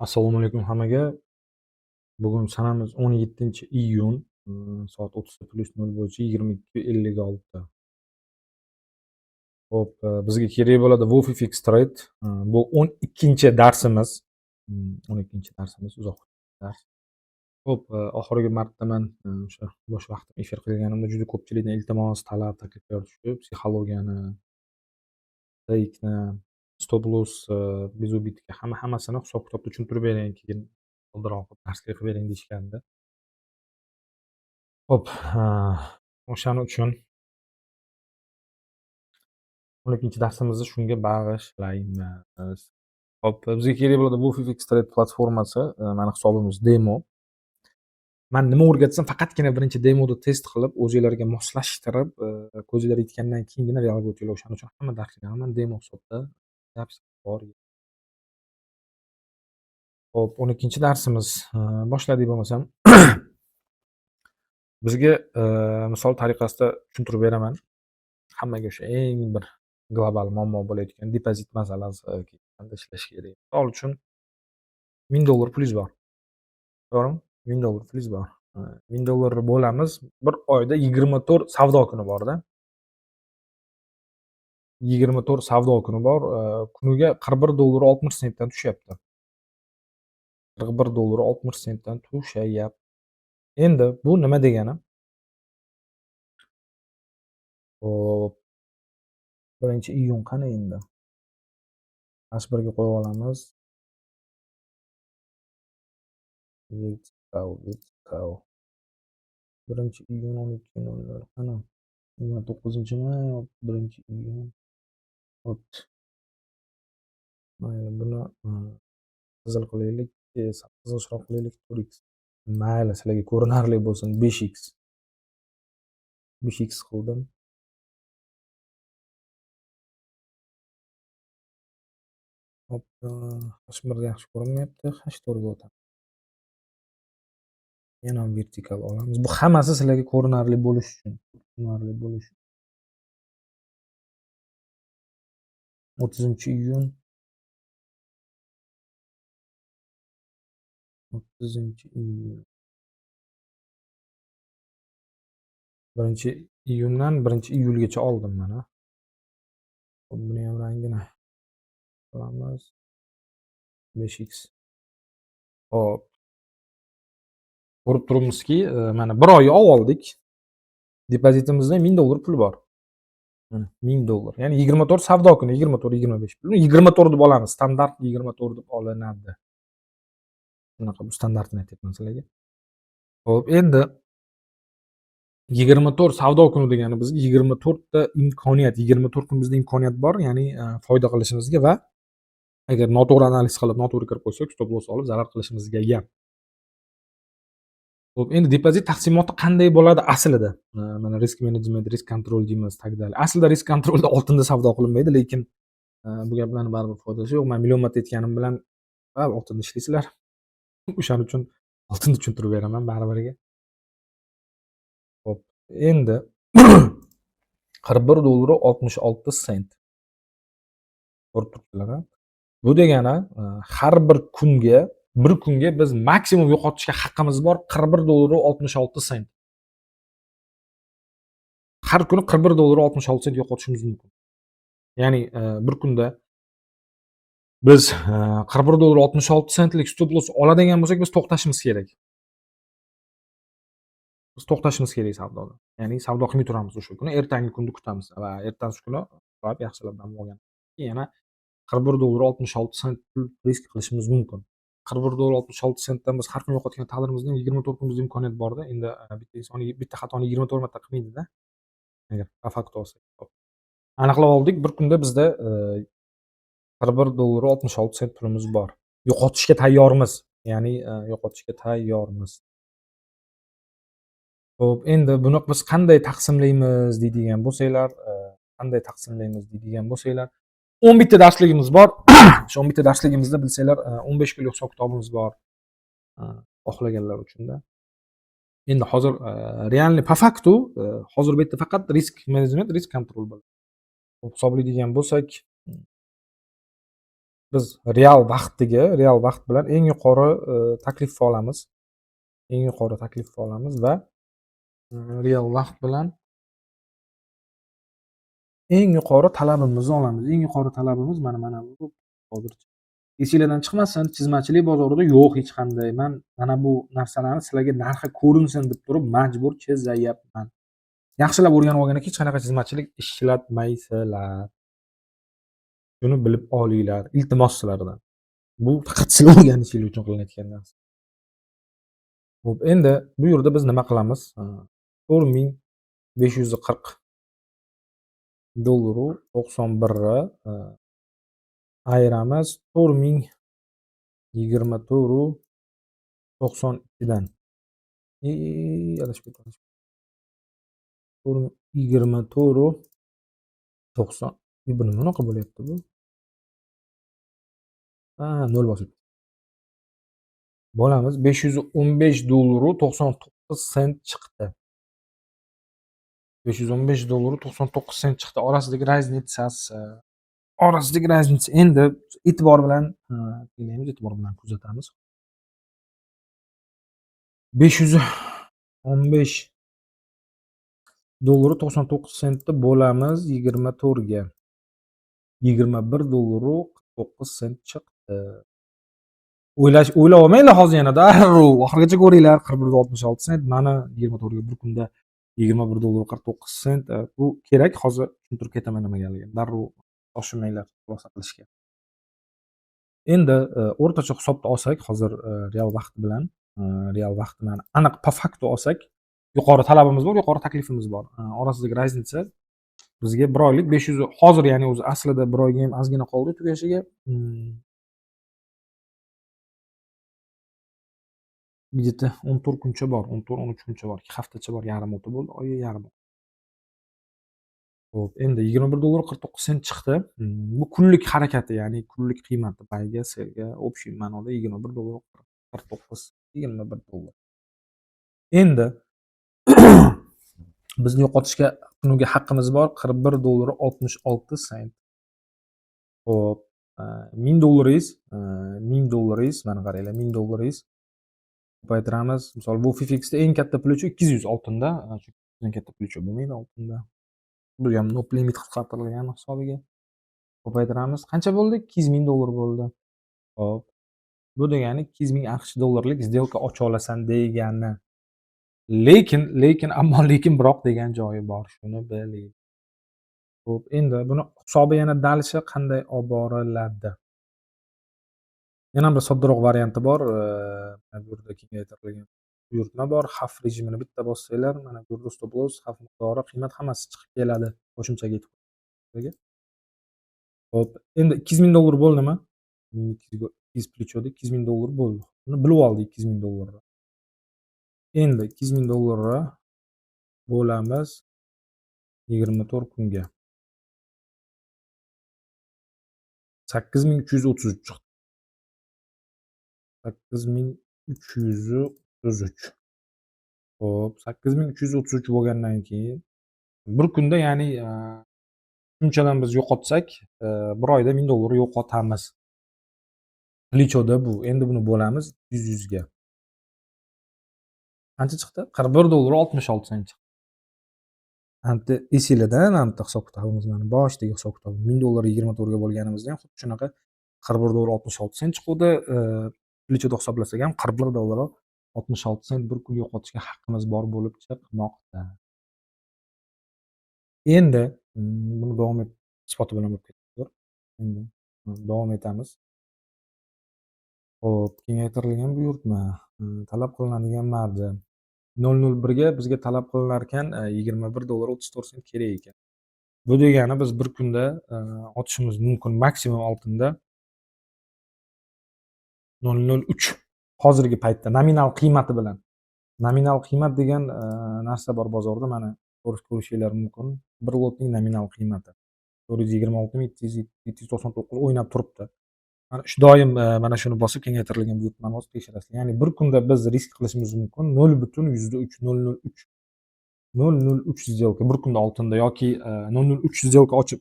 Assalomu alaykum hammaga. Bugun sanamiz 17-iyun, soat 30:00 bo'yicha 22:56. Xo'p, bizga kerak bo'ladi WolfFX Trade. Bu 12-darsimiz. 12-darsimiz, uzoq dars. Xo'p, oxirgi marta man o'sha bo'sh vaqtim efir qilganimda juda ko'pchilikdan iltimos, talab, takliflar tushdi. Psixologiyani, take'ni, stop loss, безубытка, hamma-hammasini hisob-kitobda tushuntirib bering, keyin oldinroq qilib darslik qilib bering deyishgandi. Xo'p, o'shaning uchun 12-darsimizni shunga bag'ishlaymiz. Xo'p, bizga kerak bo'ladi WolfFX Trade platformasi, mani hisobimiz demo. Man nima o'rgatsam, faqatgina birinchi demoda test qilib, o'zinglarga moslashtirib, ko'zinglar yetgandan keyingina realga o'tinglar. O'shaning uchun hamma darslarni man demo hisobda запись bor. Xo'p, 12-darsimiz, boshladik bo'lmasam. Bizga misol tariqasida tushuntirib beraman. Hammaga o'sha eng bir global muammo bo'layotgan depozit masalasi, qanday ishlash kerak. Misol uchun $1000 pulingiz bor. To'g'rimi? $1000 pulingiz bor. $1000 bo'lamiz. Bir oyda 24 savdo kuni bor-da. 24 savdo kuni bor. Kuniga $41.60 dan tushyapti. $41.60 dan tushyapti. Endi bu nima degani? Xo'p. 1-iyun qani endi? H1 ga qo'yib olamiz. Vertikal, vertikal. 1-iyun 12:00 qani? 29-may, 1-iyun. Xo'p. Mayli, buni qizil qilaylik, qizilchiroq qilaylik, 4x. Mayli, sizlarga ko'rinarli bo'lsin, 5x. 5x qildim. Hop, H1 yaxshi ko'rinmayapti, H4 ga o'tamiz. Yana vertikal olamiz. Bu hammasi sizlarga ko'rinarli bo'lish uchun. Ko'rinarli bo'lish. 30-iyun. 30-iyun. 1-iyundan 1-iyulgacha oldim mana. Xo'p, buni ham rangini qilamiz. 5x. Xo'p. Ko'rib turibmizki, mana bir oy oldik. Depozitimizda $1000 pul bor. Mana $1000. Ya'ni 24 savdo kuni, 24, 25. Buni 24 deb olamiz. Standart 24 deb olinadi. Shunaqa bu standartini aytyapman sizlarga. Xo'p, endi 24 savdo kuni degani bizga 24 ta imkoniyat, 24 kun bizda imkoniyat bor, ya'ni foyda qilishimizga va agar noto'g'ri analiz qilib, noto'g'ri kirib qo'ysak, stop loss olib zarar qilishimizga ham. Xo'p, endi depozit taqsimoti qanday bo'ladi aslida? Mana risk management, risk control deymiz, так далее. Aslida risk controlda oltinda savdo qilinmaydi, lekin bu gaplarning baribir foydasi yo'q. Men million marta aytganim bilan baribir oltinda ishlaysizlar. O'shaning uchun oltinni tushuntirib beraman baribirga. Xo'p, endi $41.66. Ko'rib turibsizlar, a? Bu degani har bir kunga, bir kunga biz maksimum yo'qotishga haqqimiz bor $41.66. Har kuni $41.66 yo'qotishimiz mumkin. Ya'ni bir kunda biz $41.66 stop loss oladigan bo'lsak, biz to'xtashimiz kerak. Biz to'xtashimiz kerak savdoda. Ya'ni savdo qilmay turamiz o'sha kuni, ertangi kunni kutamiz va ertasi kuni uxlab yaxshilab dam olgan. Yana $41.66 pul risk qilishimiz mumkin. $41.66 dan biz har kun yo'qotgan taqdirimizda 24 kun bizda imkoniyat borda. Endi bitta inson bitta xatoni 24 marta qilmaydi-da. Agar по факту olsak. Aniqlab oldik, bir kunda bizda $41.66 pulimiz bor. Yo'qotishga tayyormiz. Ya'ni yo'qotishga tayyormiz. Xo'p, endi buni biz qanday taqsimlaymiz deydigan bo'lsanglar, qanday taqsimlaymiz deydigan bo'lsanglar, 11 ta darsligimiz bor. Shu 11 ta darsligimizda bilsanglar, 15 kunlik hisob-kitobimiz bor. Xohlaganlar uchun-da. Endi hozir realniy по факту hozir bu yerda faqat risk management, risk control bo'ladi. Hisoblaydigan bo'lsak, Biz real vaqtdagi, real vaqt bilan eng yuqori taklifni olamiz. Eng yuqori taklifni olamiz va real vaqt bilan eng yuqori talabimizni olamiz. Eng yuqori talabimiz mana bu hozircha. Esinglardan chiqmasin, chizmachilik bozorida yo'q hech qanday. Men mana bu narsalarni sizlarga narxi ko'rinsin deb turib majbur chizayapman. Yaxshilab o'rganib olgandan keyin hech qanaqa chizmachilik ishlatmaysizlar. Shuni bilib olinglar. Iltimos sizlardan. Bu faqat sizlar o'rganishinglar uchun qilinayotgan narsa. Xo'p, endi bu yerda biz nima qilamiz? 4540 dollaru 91 ni ayiramiz 4024 92 dan. Adashib ketdim. 24 90. Bu nima bunaqa bo'lyapti bu? Ha, 0 bosilib. Bo'lamiz 515 dollaru 99 sent chiqdi. 515 dollaru 99 sent chiqdi. Orasidagi разница si. Orasidagi разница endi e'tibor bilan tinglaymiz, e'tibor bilan kuzatamiz. 515 dollaru 99 sentni bo'lamiz 24 ga. 21 dollaru 49 sent chiqdi. O'ylab olmanglar hozir yana darrov oxirigacha ko'ringlar. 41.66 sent mana 24 ga bir kunda 21 dollar 49 sent. Bu kerak, hozir tushuntirib ketaman nimagaligini. Darrov shoshilmanglar xulosa qilishga. Endi o'rtacha hisobda olsak, hozir real vaqt bilan, real vaqt bilan aniq по факту olsak, yuqori talabimiz bor, yuqori taklifimiz bor. Orasidagi разница bizga bir oylik 500 hozir, ya'ni o'zi aslida bir oyga ham ozgina qoldi tugashiga. Где-то 14 kuncha bor, 14-13 kuncha bor, 2 haftacha bor, yarim o'tib bo'ldi, oyi yarim. Xo'p, endi 21 dollar 49 sent chiqdi. Bu kunlik harakati, ya'ni kunlik qiymati buyga, sellga общий ma'noda 21 dollar 49, 21 dollar. Endi bizni yo'qotishga kuniga haqqimiz bor 41 dollar 66 sent. Xo'p, 1000 dollaringiz, 1000 dollaringiz, mana qaranglar, 1000 dollaringiz ko'paytiramiz. Misol, bu FFXda eng katta плечо 200 oltinda, chunki eng katta плечо bo'lmaydi oltinda. Bu ham no limit qisqartirilgan hisobiga. Ko'paytiramiz. Qancha bo'ldi? 200 ming dollar bo'ldi. Xo'p. Bu degani 200 ming AQSh dollarlik сделка ocha olasan degani. Lekin, ammo lekin biroq degan joyi bor. Shuni biling. Xo'p, endi buni hisobi yana дальше qanday olib boriladi? Yana bir soddaroq varianti bor. Mana bu yerda kengaytirilgan buyurtma bor. Xavf rejimini bitta bossanglar, mana bu yerda stop loss, xavf miqdori, qiymat hammasi chiqib keladi qo'shimchaga. Xo'p, endi 200 ming dollar bo'ldimi? 200 плечо da 200 ming dollar bo'ldi. Buni bilib oldik 200 ming dollarni. Endi 200 ming dollarni bo'lamiz 24 kunga. 8333 chiqdi. 8333. Xo'p, 8333 bo'lgandan keyin bir kunda, ya'ni shunchadan biz yo'qotsak, bir oyda 1000 dollar yo'qotamiz. Плечо da bu. Endi buni bo'lamiz 100 ga. Qancha chiqdi? 41 dollar 66 sent chiqdi. Anta esinglarda, mana bitta hisob kitobimiz, mana boshidagi hisob kitob 1000 dollar 24 ga bo'lganimizda ham xuddi shunaqa 41 dollar 66 sent chiquvdi. Плечо da hisoblasak ham 41 dollar 66 sent bir kun yo'qotishga haqqimiz bor bo'lib chiqmoqda. Endi buni davom et isboti bilan bo'lib ketdi. Endi davom etamiz. Xo'p, kengaytirilgan buyurtma, talab qilinadigan marja 0.01 ga bizga talab qilinar ekan 21 dollar 34 sent kerak ekan. Bu degani biz bir kunda otishimiz mumkin maksimum oltinda 0.03 hozirgi paytda nominal qiymati bilan. Nominal qiymat degan narsa bor bozorda, mana ko'rishinglar mumkin. Bir lotning nominal qiymati 426 799 o'ynab turibdi. Mana shu doim mana shuni bosib kengaytirilgan buyurtmani bosib tekshirasizlar. Ya'ni bir kunda biz risk qilishimiz mumkin 0.3 0.03 0.03 сделка bir kunda oltinda yoki 0.03 сделка ochib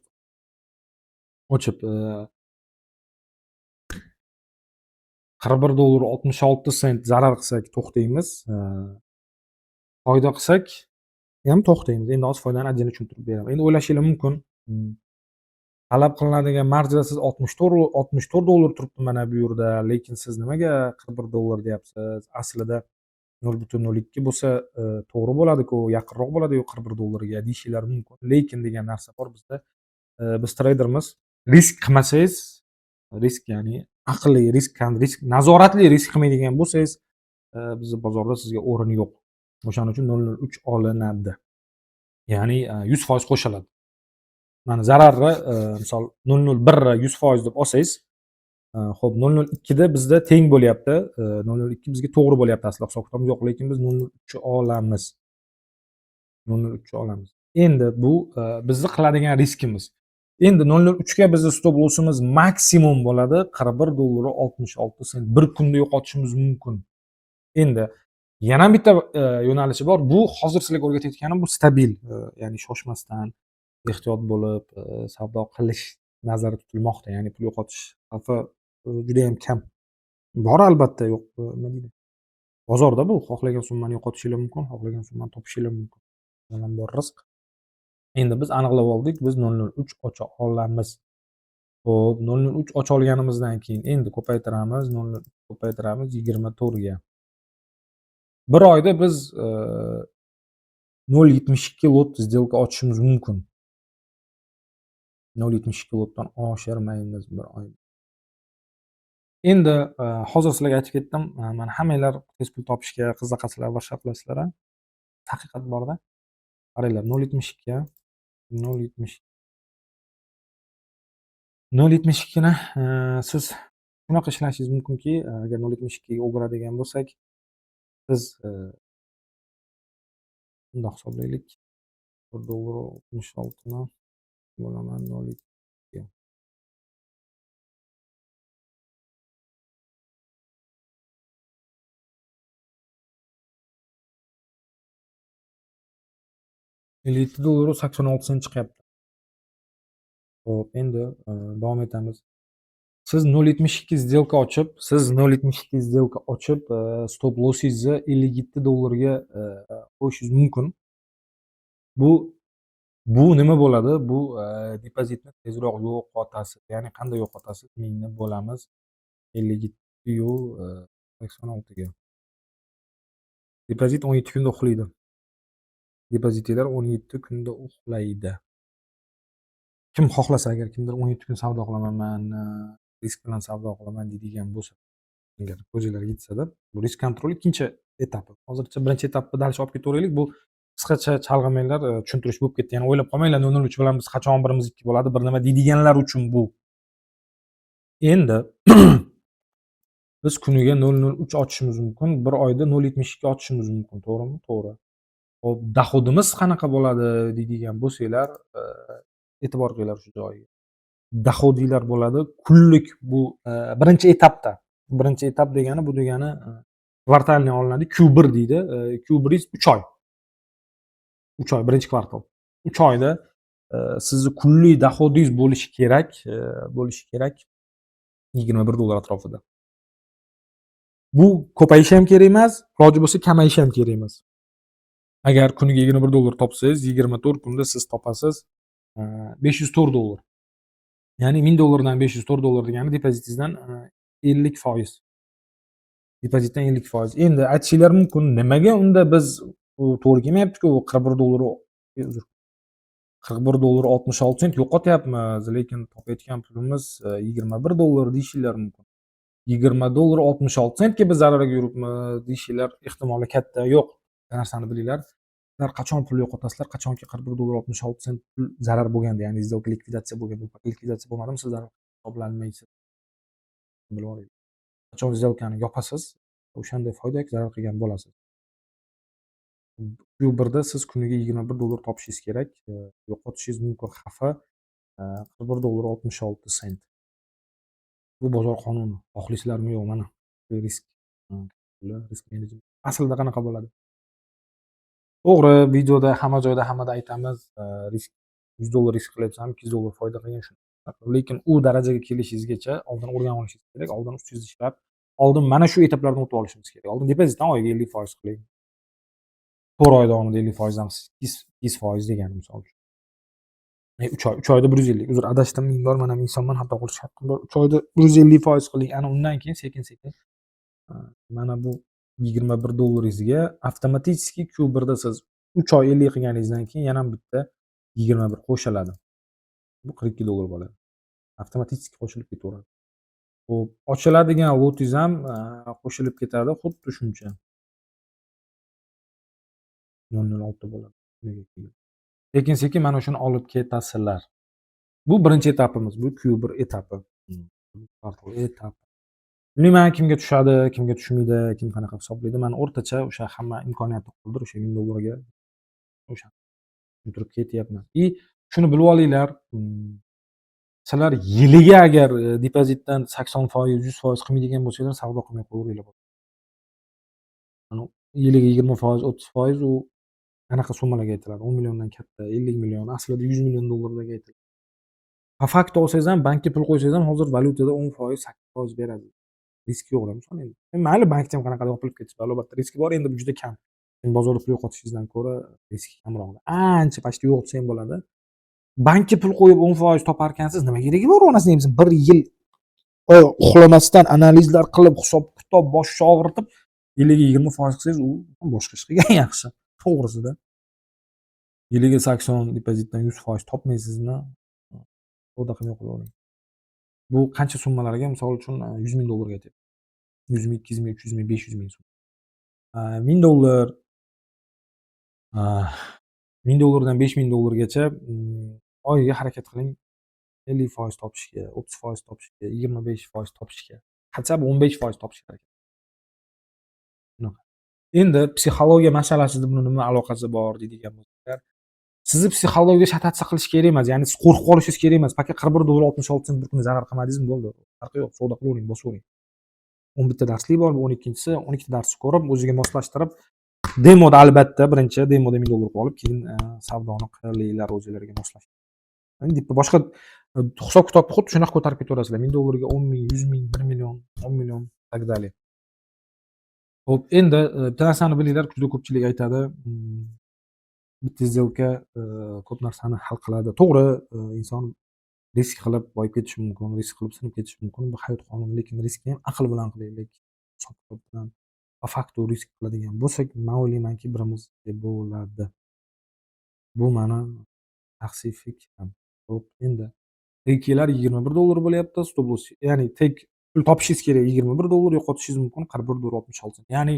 41 dollar 66 sent zarar qilsak to'xtaymiz. Foyda qilsak ham to'xtaymiz. Endi hozir foydani отдельно tushuntirib beraman. Endi o'ylashinglar mumkin. Talab qilinadigan marjada siz 64 dollar turibdi mana bu yerda, lekin siz nimaga 41 dollar deyapsiz? Aslida 0,02 bo'lsa, to'g'ri bo'ladi-ku, yaqinroq bo'ladi-yu 41 dollarga deyishinglar mumkin. Lekin degan narsa bor bizda. Biz treydermiz. Risk qilmasangiz, risk, ya'ni aqlli risk, risk nazoratli risk qilmaydigan bo'lsangiz, bizni bozorda sizga o'rin yo'q. O'shaning uchun 0,03 olinadi. Ya'ni 100% qo'shiladi. Mana zararni, misol, 0,01 100% deb olsangiz, xo'p, 0,02 da bizda teng bo'lyapti. 0,02 bizga to'g'ri bo'lyapti, aslida hisob kitobimiz yo'q, lekin biz 0,03 olamiz. 0,03 olamiz. Endi bu bizni qiladigan riskimiz. Endi 0,03 ga bizni stop lossimiz maksimum bo'ladi 41 dollar 66 sent. Bir kunda yo'qotishimiz mumkin. Endi yana bitta yo'nalishi bor. Bu hozir sizlarga o'rgatayotganim bu stabil, ya'ni shoshmasdan, ehtiyot bo'lib savdo qilish nazarda tutilmoqda. Ya'ni pul yo'qotish xavfi juda ham kam. Bor albatta, yo'q, nima deydi? Bozorda bu xohlagan summani yo'qotishinglar mumkin, xohlagan summani topishinglar mumkin. Avvalambor rizq. Endi biz aniqlab oldik, biz 0,03 ocha olamiz. Xo'p, 0,03 ocha olganimizdan keyin endi ko'paytiramiz, 0,03 ko'paytiramiz 24 ga. Bir oyda biz 0,72 lot сделка ochishimiz mumkin. 0,72 lotdan oshirmaymiz bir oyda. Endi hozir sizlarga aytib ketdim, mana hammanglar tez pul topishga qiziqasizlar, boshqa qilasizlar, a? Haqiqat borda. Qaranglar, 0,72 0,70 0,72 ni siz shunaqa ishlashingiz mumkinki, agar 0,72 ga o'giradigan bo'lsak, siz bundoq hisoblaylik. 1 dollar 66 ni bo'laman 0,2. 57 dollar 86 sent chiqyapti. Xo'p, endi davom etamiz. Siz 0,72 сделка ochib, siz 0,72 сделка ochib, stop lossingizni 57 dollarga qo'yishingiz mumkin. Bu nima bo'ladi? Bu depozitni tezroq yo'qotasiz. Ya'ni qanday yo'qotasiz? 1000 ni bo'lamiz 57 yu 86 ga. Depozit 17 kunda uxlaydi. Depozitinglar 17 kunda uxlaydi. Kim xohlasa, agar kimdir 17 kun savdo qilaman, man risk bilan savdo qilaman deydigan bo'lsa, agar ko'zinglar yetsa-da, bu risk kontrol ikkinchi etapi. Hozircha birinchi etapni дальше olib ketaveraylik. Bu qisqacha chalg'imanglar, tushuntirish bo'lib ketdi. Ya'ni o'ylab qolmanglar, 0,03 bilan biz qachon birimiz 2 bo'ladi, bir nima deydiganlar uchun bu. Endi biz kuniga 0,03 ochishimiz mumkin, bir oyda 0,72 ochishimiz mumkin, to'g'rimi? To'g'ri. Xo'p, доход imiz qanaqa bo'ladi deydigan bo'lsanglar, e'tibor qilinglar shu joyiga. Доход inglar bo'ladi kunlik bu birinchi etapda. Birinchi etap degani bu degani квартальный olinadi, Q1 deydi. Q1 3 oy. 3 oy, birinchi kvartal. 3 oyda sizni kunlik доход ingiz bo'lishi kerak 21 dollar atrofida. Bu ko'payishi ham kerak emas, iloji bo'lsa kamayishi ham kerak emas. Agar kuniga 21 dollar topsangiz, 24 kunda siz topasiz 504 dollar. Ya'ni 1000 dollardan 504 dollar degani depozitingizdan 50%. Depozitdan 50%. Endi aytishinglar mumkin, nimaga unda biz u to'g'ri kelmayapti-ku, 41 dollar, uzr. 41 dollar 66 sent yo'qotyapmiz, lekin topayotgan pulimiz 21 dollar deyishinglar mumkin. 20 dollar 66 sentga biz zararga yuribmiz deyishinglar ehtimoli katta. Yo'q, bir narsani bilinglar. Sizlar qachon pul yo'qotasizlar? Qachonki 41 dollar 66 sent pul zarar bo'lganda, ya'ni сделка likvidatsiya bo'lganda, likvidatsiya bo'lmadimi, siz zarar hisoblanmaysiz. Bilib oling. Qachon сделка ni yopasiz, o'shanda foyda yoki zarar qilgan bo'lasiz. Q1 da siz kuniga 21 dollar topishingiz kerak. Yo'qotishingiz mumkin xavfi 41 dollar 66 sent. Bu bozor qonuni. Xohlaysizlarmi, yo'q, mana risk, risk menejment. Aslida qanaqa bo'ladi? To'g'ri, videoda hamma joyda hammada aytamiz, risk 100 dollar risk qilyapsanmi, 200 dollar foyda qilgin shu. Lekin u darajaga kelishingizgacha oldin o'rganib olishingiz kerak, oldin ustingizda ishlab Oldin mana shu etaplardan o'tib olishimiz kerak. Oldin depozitdan oyiga 50% qiling. 4 oy davomida 50% dan 200% degani, misol uchun. 3 oy, 3 oyda 150. Uzr, adashdim, ming bor, man ham insonman, xato qilish haqqim bor. 3 oyda 150% qiling. Ana undan keyin sekin-sekin mana bu 21 dollaringizga avtomatik Q1 da siz 3 oy 50 qilganingizdan keyin yana bitta 21 qo'shiladi. Bu 42 dollar bo'ladi. Avtomatik qo'shilib ketaveradi. Xo'p, ochiladigan lotingiz ham qo'shilib ketadi xuddi shuncha. 0.06 bo'ladi. Sekin-sekin mana shuni olib ketasizlar. Bu birinchi etapimiz, bu Q1 etapi. Etap. Bilmayman, kimga tushadi, kimga tushmaydi, kim qanaqa hisoblaydi. Man o'rtacha o'sha hamma imkoniyati qoldir, o'sha 1000 dollarga o'sha turib ketyapman. И shuni bilib olinglar, sizlar yiliga agar depozitdan 80%, 100% qilmaydigan bo'lsanglar, savdo qilmay qo'yaveringlar. Yiliga 20%, 30% u anaqa summalarga aytiladi. 10 milliondan katta, 50 million, aslida 100 million dollarlarga aytiladi. По факту olsangiz ham, bankka pul qo'ysangiz ham, hozir valyutada 10%, 8% beradi. Risk yo'q, misol endi. Mayli, bankda ham qanaqadir yopilib ketishi, albatta riski bor, endi bu juda kam. Bozorda pul yo'qotishingizdan ko'ra riski kamroq. Ancha, почти yo'q desa ham bo'ladi. Bankka pul qo'yib 10% toparkansiz, nima keragi bor onasini emsin? Bir yil uxlamasdan analizlar qilib, hisob kitob boshni og'ritib, yiliga 20% qilsangiz, u boshqa ish qilgan yaxshi. To'g'risida. Yiliga 80 depozitdan 100% topmaysizmi? Savdo qilmay qo'yavering. Bu qancha summalarga, misol uchun, 100 ming dollarga aytyapman. 100 ming, 200 ming, 300 ming, 500 ming so'm. 1000 dollar, 1000 dollardan 5000 dollargacha oyiga harakat qiling 50% topishga, 30% topishga, 25% topishga. Хотя бы 15% topishga harakat. Shunaqa. Endi psixologiya masalasida buni nima aloqasi bor deydigan bo'lsanglar, sizni psixologiya шататься qilish kerak emas. Ya'ni siz qo'rqib qolishingiz kerak emas. Пока 41 dollar 66 sent bir kunda zarar qilmadingizmi, bo'ldi. Farqi yo'q. Savdo qilavering, bosavering. 11 ta darslik bor, bu 12-chisi, 12 ta darsni ko'rib, o'ziga moslashtirib, demoda, albatta birinchi demoda 1000 dollar qilib olib, keyin savdoni qilinglar o'zinglarga moslashtirib. Endi boshqa hisob kitobni xuddi shunaqa ko'tarib ketaverasizlar. 1000 dollarga 10 ming, 100 ming, 1 million, 10 million, так далее. Xo'p, endi bitta narsani bilinglar, juda ko'pchilik aytadi, bitta сделка ko'p narsani hal qiladi. To'g'ri, inson risk qilib boyib ketishi mumkin, risk qilib sinib ketishi mumkin. Bu hayot qonuni, lekin riskni ham aql bilan qilaylik, hisob kitob bilan. По факту risk qiladigan bo'lsak, man o'ylaymanki, birimiz bo'ladi. Bu mani shaxsiy fikrim. Xo'p, endi takelar 21 dollar bo'lyapti, stop loss, ya'ni tek pul topishingiz kerak 21 dollar, yo'qotishingiz mumkin 41 dollar 66 sent. Ya'ni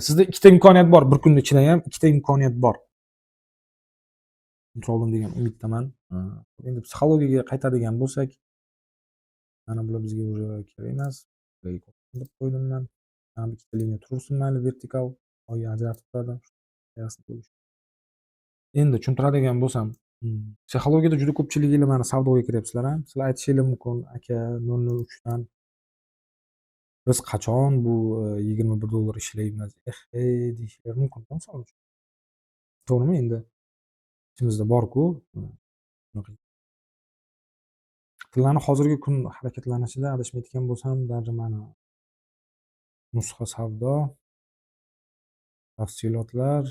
sizda ikkita imkoniyat bor, bir kunni ichida ham ikkita imkoniyat bor. Tushuntira oldim degan umiddaman. Endi psixologiyaga qaytadigan bo'lsak, mana bular bizga уже kerak emas. Deb qo'ydim man. Mana bu ikkita liniya tursin mayli, vertikal oyi ajratib turadi. Endi tushuntiradigan bo'lsam, psixologiyada juda ko'pchiliginglar mana savdoga kiryapsizlar a. Sizlar aytishinglar mumkin, aka, 0.03 dan biz qachon bu 21 dollar ishlaymiz, eh, ey, deyishlari mumkin, misol uchun. To'g'rimi endi? Ichimizda bor-ku shunaqa. Tillani hozirgi kun harakatlanishida, adashmayotgan bo'lsam, даже mana nusxa savdo tafsilotlar,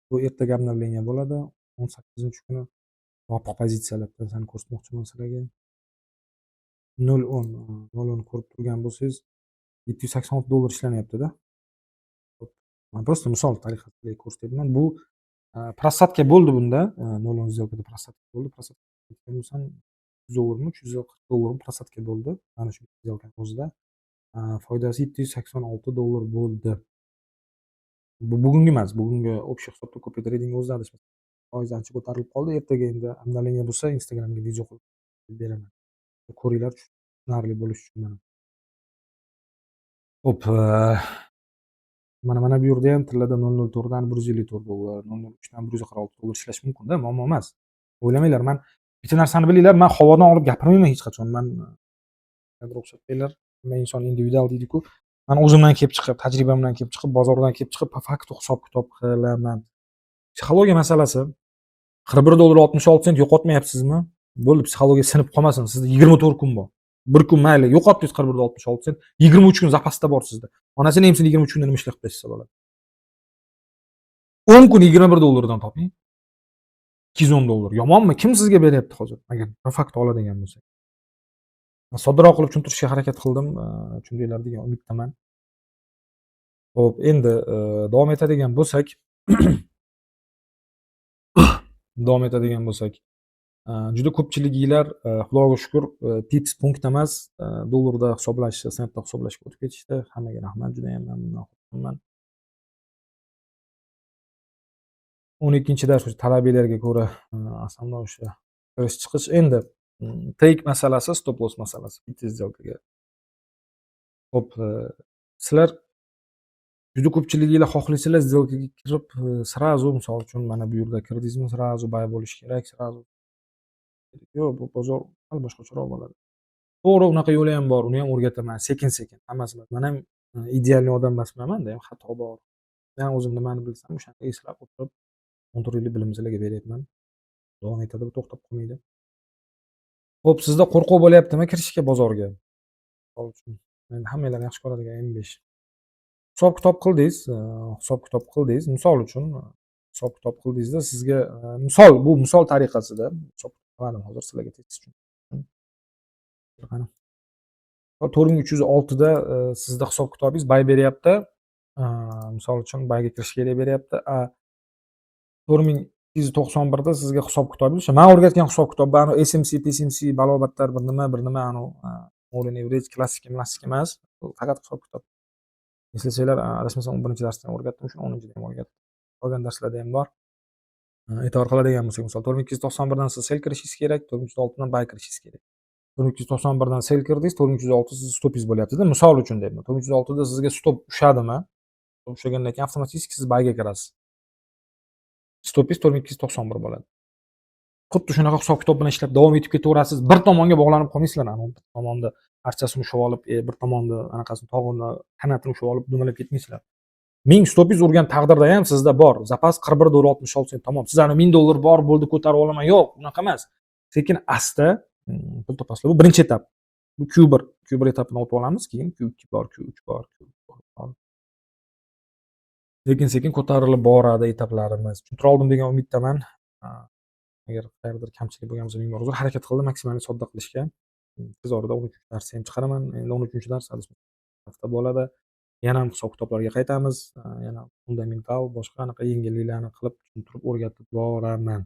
bu ertaga обновление bo'ladi. 18-kuni yopiq pozitsiyalar narsani ko'rsatmoqchiman sizlarga. 0.10, 0.10 ko'rib turgan bo'lsangiz, 786 dollar ishlanyapti-da. Man просто misol tariqasida ko'rsatyapman. Bu просадка bo'ldi bunda. 0.10 сделка da просадка bo'ldi. Просадка bo'lsam, 100 dollarmi, 340 dollarmi просадка bo'ldi. Mana shu сделка ni o'zida. Foydasi 786 dollar bo'ldi. Bu bugungi emas, bugungi общий hisobda copy trading o'zida, adashmasam, foiz ancha ko'tarilib qoldi. Ertaga endi обновление bo'lsa, Instagramga video qilib beraman. Ko'ringlar, tushunarli bo'lishi uchun mana. Xo'p, mana bu yerda ham tillada 0.04 dan 154 dollar, 0.03 dan 146 dollar ishlash mumkin-da, muammo emas. O'ylamanglar, man bitta narsani bilinglar, man havodan olib gapirmayman hech qachon. Man ruxsat hamma inson individual deydi-ku. Man o'zimdan kelib chiqib, tajribamdan kelib chiqib, bozordan kelib chiqib, по факту hisob kitob qilaman. Psixologiya masalasi: 41 dollar 66 sent yo'qotmayapsizmi? Bo'ldi, psixologiya sinib qolmasin. Sizda 24 kun bor. Bir kun mayli, yo'qotdingiz 41 da 66 sent, 23 kun zapasda bor sizda. Onasini emsin, 23 kunda nima ishlab bersa bo'ladi? 10 kun 21 dollardan toping. 210 dollar. Yomonmi? Kim sizga beryapti hozir? Agar fakt oladigan bo'lsak. Soddaroq qilib tushuntirishga harakat qildim. Tushundinglar degan umiddaman. Xo'p, endi davom etadigan bo'lsak, juda ko'pchiliginglar, Xudoga shukur, pips punkt emas, dollarda hisoblash, sentda hisoblashga o'tib ketishdi. Hammaga rahmat, judayam men bundan xursandman. 12-dars o'sha talabanglarga ko'ra основной o'sha kirish chiqish. Endi take masalasi, stop loss masalasi bitta сделка ga. Xo'p, sizlar juda ko'pchiliginglar xohlaysizlar сделка ga kirib, сразу, misol uchun, mana bu yerda kirdingizmi, сразу buy bo'lishi kerak, сразу. Yo'q, bu bozor sal boshqacharoq bo'ladi. To'g'ri, unaqa yo'li ham bor, uni ham o'rgataman sekin-sekin, hammasi emas. Men ham идеальный odam emasman, menda ham xato bor. Men o'zim nimani bilsam, o'shani eslab o'tirib, 14 yillik bilimni sizlarga beryapman. Davom etadi, bu to'xtab qolmaydi. Xo'p, sizda qo'rquv bo'lyaptimi kirishga bozorga? Misol uchun, endi hammanglar yaxshi ko'radigan M5. Hisob-kitob qildingiz, hisob-kitob qildingiz. Misol uchun, hisob-kitob qildingizda, sizga misol, bu misol tariqasida hisob qilmadim hozir sizlarga tez uchun. Qani. 4306 da sizda hisob-kitobingiz buy beryapti. Misol uchun, buyga kirish kerak beryapti. A 4291 da sizga hisob-kitobingiz, o'sha men o'rgatgan hisob-kitob, anavi SMC, PSMC, balobatlar bir nima, bir nima, anavi moving average, klassika, klassika emas. Bu faqat hisob-kitob. Eslasanglar, adashmasam 11-darsda ham o'rgatdim, shuni 10-da ham o'rgatdim. Qolgan darslarda ham bor. E'tibor qiladigan bo'lsak, misol 4291 dan siz sell kirishingiz kerak, 4306 dan buy kirishingiz kerak. 4291 dan sell kirdingiz, 4306 sizni stopingiz bo'lyapti-da. Misol uchun deyapman. 4306 da sizga stop ushadimi? Stop ushlagandan keyin avtomatik siz buyga kirasiz. Stopingiz 4291 bo'ladi. Xuddi shunaqa hisob-kitob bilan ishlab davom etib ketaverasiz. Bir tomonga bog'lanib qolmaysizlar. Anavi bir tomonda archasini ushlab olib, bir tomonda anaqasini, tog'ini, qanotini ushlab olib dumalab ketmaysizlar. 1000 stopingiz urgan taqdirda ham sizda bor. Zapas 41 dollar 66 sent, tamom. Siz ana 1000 dollar bor, bo'ldi, ko'tarib olaman. Yo'q, unaqa emas. Sekin asta pul topasizlar. Bu birinchi etap. Bu Q1. Q1 etapini o'tib olamiz, keyin Q2 bor, Q3 bor, Q bor. Sekin-sekin ko'tarilib boradi etaplarimiz. Tushuntira oldim degan umiddaman. Agar qayerdadir kamchilik bo'lgan bo'lsa, ming bor uzr. Harakat qildim maksimal sodda qilishga. Tez orada 13-darsni ham chiqaraman. Endi 13-dars hafta bo'ladi. Yana ham hisob-kitoblarga qaytamiz. Yana fundamental, boshqa anaqa yengilliklarni qilib, tushuntirib, o'rgatib boraman.